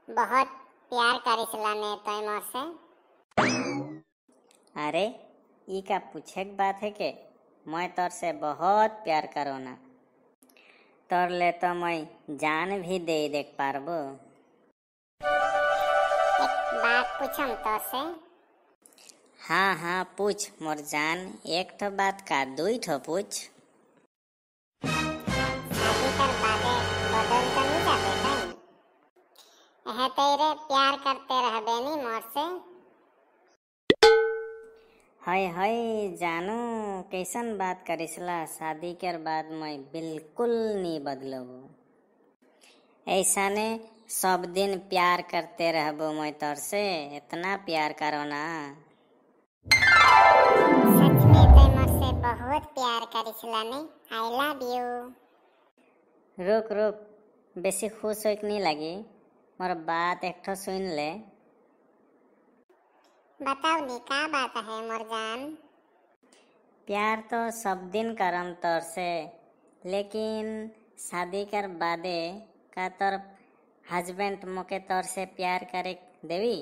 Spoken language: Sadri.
बहुत प्यार करिसला ने तोय मोर से? अरे ई का पूछे के बात है के, मैं तोर से बहुत प्यार करो ना, तोर ले तो मैं जान भी दे देख पारबो। एक बात पूछम तोर से? हाँ हाँ पूछ मोर जान, एक ठो बात का दुई ठो पूछ। शादी कर बादे बदल तो नहीं जाबे तई? एहे तेरे प्यार करते रहबे नी मोर से? हाय हाय जानू कैसन बात करिसला, शादी कर बाद मैं बिल्कुल नहीं बदलबो, ऐसा ने सब दिन प्यार करते रहबो मैं तोर से, इतना प्यार करो ना। सच में तय मोर से बहुत प्यार करिसला ने, I love you. रुक रुक, बेसी खुश होइक नहीं लगी, मोर बात एक ठो सुन ले। बताओ नी का बात है मोर जान? प्यार तो सब दिन करम तोर से, लेकिन शादी कर बादे का तोर हस्बैंड मोके तोर से प्यार करे देवी?